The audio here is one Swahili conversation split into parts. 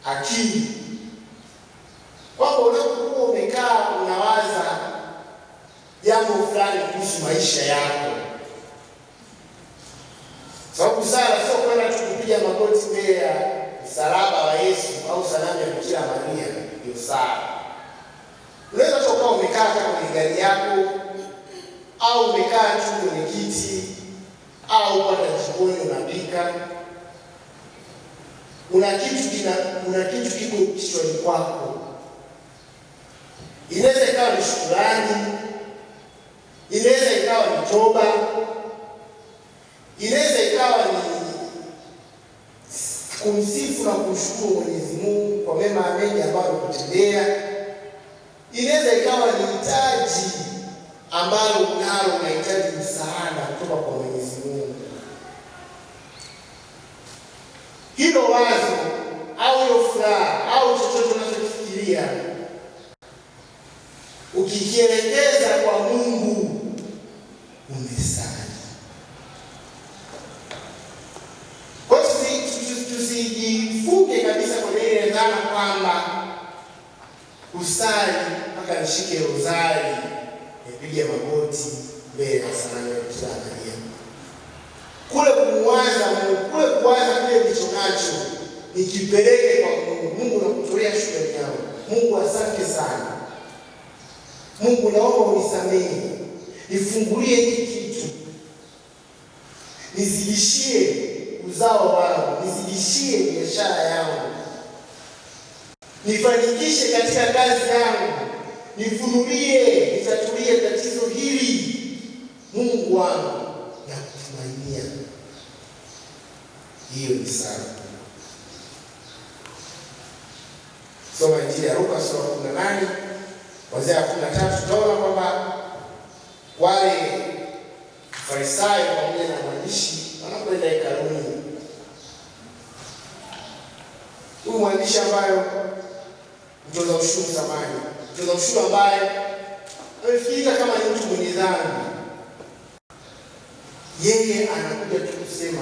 Akili, kwamba unapokuwa umekaa unawaza jambo fulani kuhusu maisha yako, sababu sala sio kwenda tu kupiga magoti mbele ya msalaba wa Yesu au sanamu ya Bikira Maria, ndio sala. Unaweza tu ukawa umekaa kwenye gari yako au umekaa tu kwenye kiti au hata jikoni unapika, una kitu kiko kichwani kwako. Inaweza ikawa ni shukrani, inaweza ikawa ni toba, inaweza ikawa ni kumsifu na kumshukuru Mwenyezi Mungu kwa mema mengi ambayo amekutendea. Inaweza ikawa ni hitaji ambalo unalo, unahitaji msaada kutoka kwa Mwenyezi Mungu. Hilo wazo au hiyo furaha au chochote unachofikiria ukikielekeza kwa Mungu, umesali. Kwa hiyo tusijifunge kabisa kwenye ile dhana kwamba kusali mpaka nishike rozari nipige magoti mbele ya sanamu ya Bikira Maria. Kule kumwaza Mungu, kule kuwaza kile nilicho nacho nikipeleke kwa Mungu. Mungu, nakutolea shukrani yangu. Mungu, asante sana. Mungu, naomba unisamehe, nifungulie hiki kitu, nizidishie uzao wangu, nizidishie biashara yangu, nifanikishe katika kazi yangu, nifunulie, nitatulie tatizo hili. Mungu wangu, nakutumainia. Hiyo ni sala. Soma Injili ya Luka sura 18 kuanzia 13, tutaona kwamba wale Farisayo pamoja na mwandishi wanakwenda hekaluni. Huyu mwandishi ambayo mtoza ushuru zamani, mtoza ushuru ambaye amefikirika kama ni mtu mwenye dhambi, yeye anakuja tu kusema,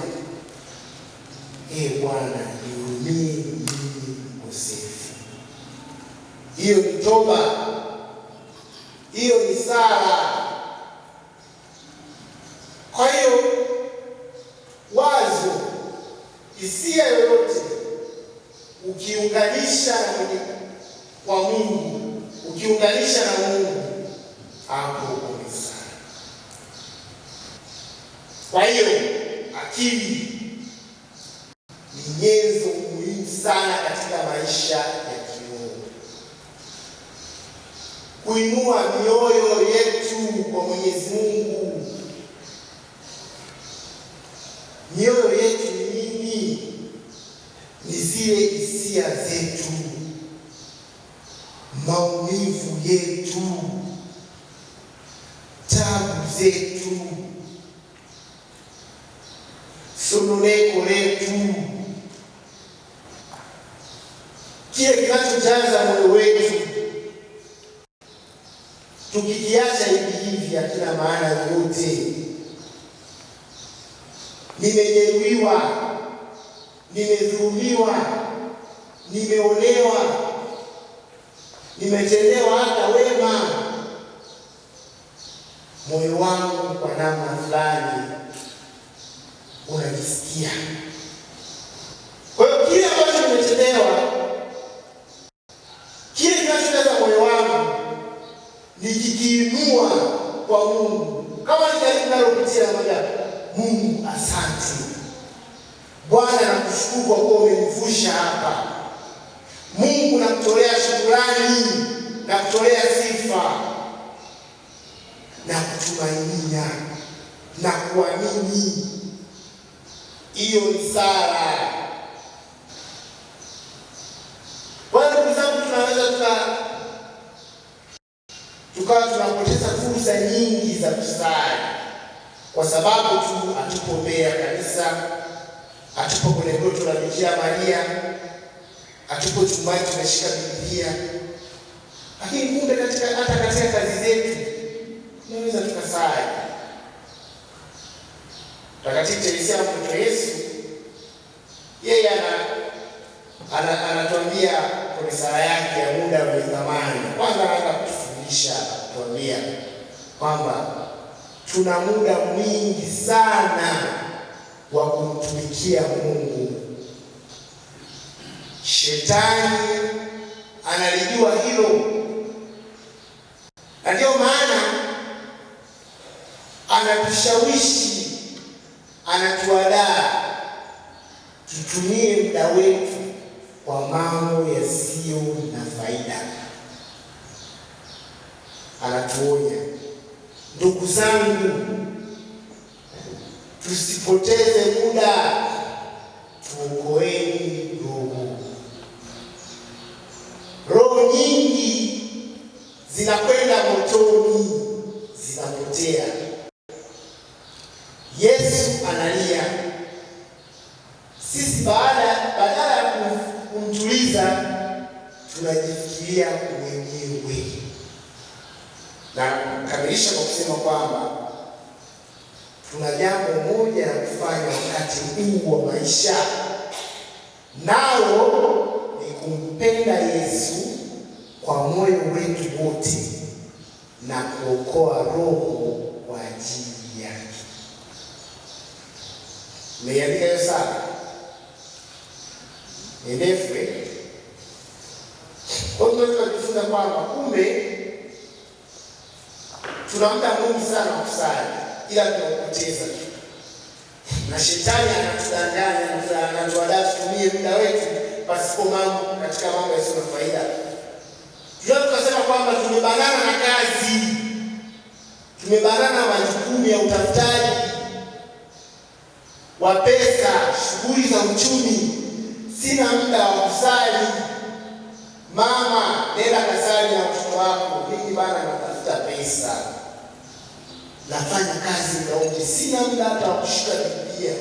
ee Bwana, nihurumie mimi mkosefu. Hiyo ni toba, hiyo ni sala. Kwa hiyo wazo, hisia yoyote ukiunganisha na kwa Mungu, ukiunganisha na Mungu, hapo umesali. Kwa hiyo akili ni nyenzo muhimu sana katika maisha ya kiroho, kuinua mioyo yetu kwa Mwenyezi Mungu. Mioyo yetu ni nini? Ni zile hisia zetu, maumivu yetu, tabu zetu, sononeko letu, kile kinachojaza moyo wetu. Tukikiacha hivi hivi hakina maana yoyote. Nimejeruhiwa, nimedhulumiwa, nimeonewa, nimetendewa hata wema, moyo wangu kwa namna fulani unajisikia. Kwa hiyo kile ambacho nimetendewa, kile kinachojaza moyo wangu, nikikiinua kwa Mungu, kama ni jaribu nalopitia, namwambia Mungu, asante Bwana, nakushukuru kwa kuwa umenivusha hapa. Mungu, nakutolea shukrani, nakutolea sifa, na kutumainia na kuamini. Hiyo ni sala. Kwa hiyo ndugu zangu, tunaweza tukawa tunapoteza fursa nyingi za kusali kwa sababu tu hatupo mbele ya kanisa, hatupo kwenye goto la Bikira Maria, hatupo chumbani tumeshika Biblia. Lakini kumbe hata katika kazi zetu tunaweza tukasali. Mtakatifu Teresia mtoto Yesu, yeye Anatuambia kwenye sala yake ya muda wenye thamani. Kwanza anaanza kutufundisha, kutuambia kwamba tuna muda mwingi sana wa kumtumikia Mungu. Shetani analijua hilo, na ndio maana anatushawishi, anatuadaa tutumie muda wetu kwa mambo yasiyo na faida. Anatuonya, ndugu zangu, tusipoteze muda, tuokoeni roho. Roho nyingi zinakwenda motoni, zinapotea. Yesu analia. Sisi badala ya kumtuliza tunajifikiria wenyewe. Na kamilisha kwa kusema kwamba tuna jambo moja la kufanya wakati huu wa maisha, nao ni kumpenda Yesu kwa moyo wetu wote na kuokoa roho kwa ajili yake. Nimeiandika hiyo sala ni ndefu. Kwa hiyo tunajifunza kwamba kumbe tuna muda mwingi sana wa kusali, ila tunaupoteza, na shetani anatudanganya, anatuadaa tutumie muda wetu pasipo mambo, katika mambo yasiyo na faida. Tunaweza tukasema kwamba tumebanana na kazi, tumebanana na majukumu ya utafutaji wa pesa, shughuli za uchumi, sina muda wa kusali. Mama, nenda kasali na mtoto wako, mimi bana natafuta pesa, nafanya kazi muda, sina muda hata wa kushika Biblia.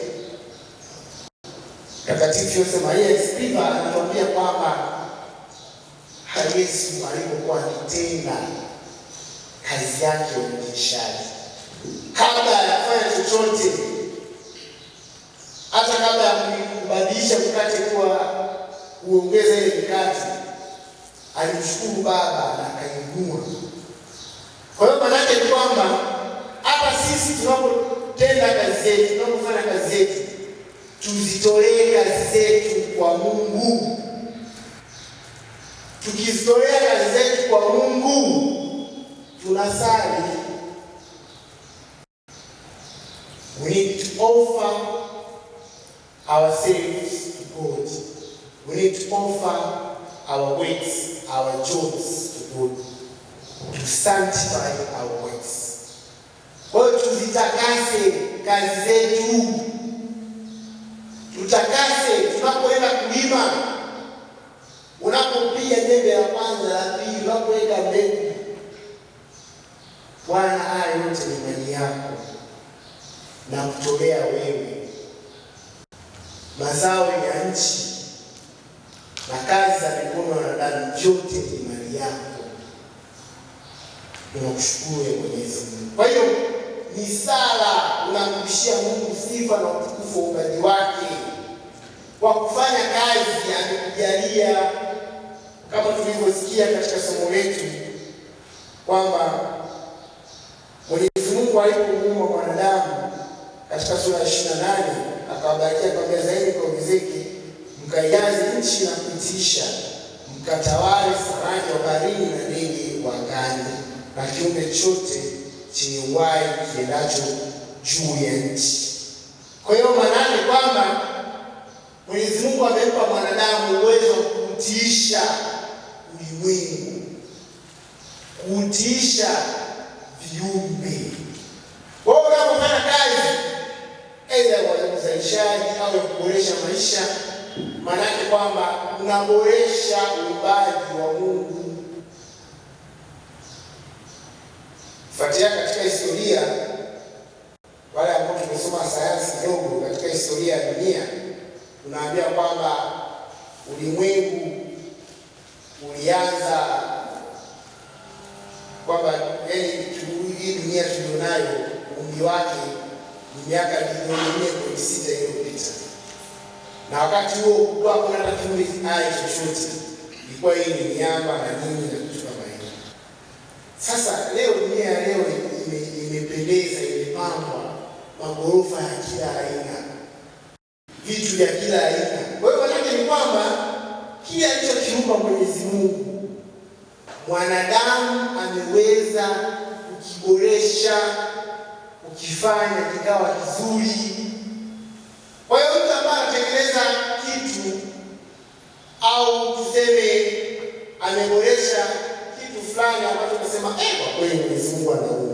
Mtakatifu Jose Maria Escriva anatuambia kwamba hata Yesu alipokuwa akitenda kazi yake ya uinjilishaji, kabla ya kufanya chochote, hata kabla ya kubadilisha mkate kuwa kuongeza ile mikate, alimshukuru Baba na akainua. Kwa hiyo maana yake ni kwamba hata sisi tunapotenda kazi zetu, tunapofanya kazi zetu, tuzitolee kazi zetu kwa Mungu. Tukizitolea kazi zetu kwa Mungu, tunasali. We need to offer ourselves to God. We need to offer our works, our jobs to God, to sanctify our works. Kwa hiyo tuzitakase kazi zetu, tutakase tunapoenda kulima, unapopiga jembe la kwanza, la pili, unapoweka mbegu, Bwana, haya yote ni mali yako na kutolea wewe, mazao ya nchi na kazi za mikono ya wanadamu, vyote ni mali yako. Tunakushukuru Mwenyezi Mungu. Kwa hiyo ni sala, unamrudishia Mungu sifa na utukufu wa uumbaji wake kwa kufanya kazi amekujalia, kama tulivyosikia katika somo letu kwamba Mwenyezi Mungu alipomuumba mwanadamu katika sura ya 28 akawabarikia akamwambia, zaeni mkaongezeke, mkaijaze nchi na kuitiisha, mkatawale samaki wa baharini na ndege wa angani na kiumbe chote chenye uhai kiendacho juu ya nchi. Kwa hiyo maana kwamba Mwenyezi Mungu amempa mwanadamu uwezo wa kuutiisha ulimwengu, kuutiisha viumbe. Kwa hiyo unapofanya kazi aidha ya uzalishaji au ya kuboresha maisha, maana yake kwamba unaboresha uumbaji wa Mungu. Fuatia katika historia, wale ambao tumesoma sayansi kidogo, katika historia ya dunia tunaambia kwamba ulimwengu ulianza kwamba yaani hii dunia tulionayo umri wake ni miaka bilioni 4.6 iliyopita. Na wakati huo kulikuwa hakuna hata kiumbe hai chochote, ilikuwa hii ni miamba na nini na kitu kama hicho. Sasa leo dunia ya leo imependeza, imepambwa magorofa ya kila aina, vitu vya kila aina. Kwa hiyo maanake ni kwamba kile alichokiumba Mwenyezi Mungu mwanadamu ameweza kukiboresha, kukifanya kikawa kizuri. Kwa hiyo mtu ambaye anatengeneza kitu au tuseme ameboresha kitu fulani ambacho tunasema kwa kweli Mwenyezi Mungu anaumba.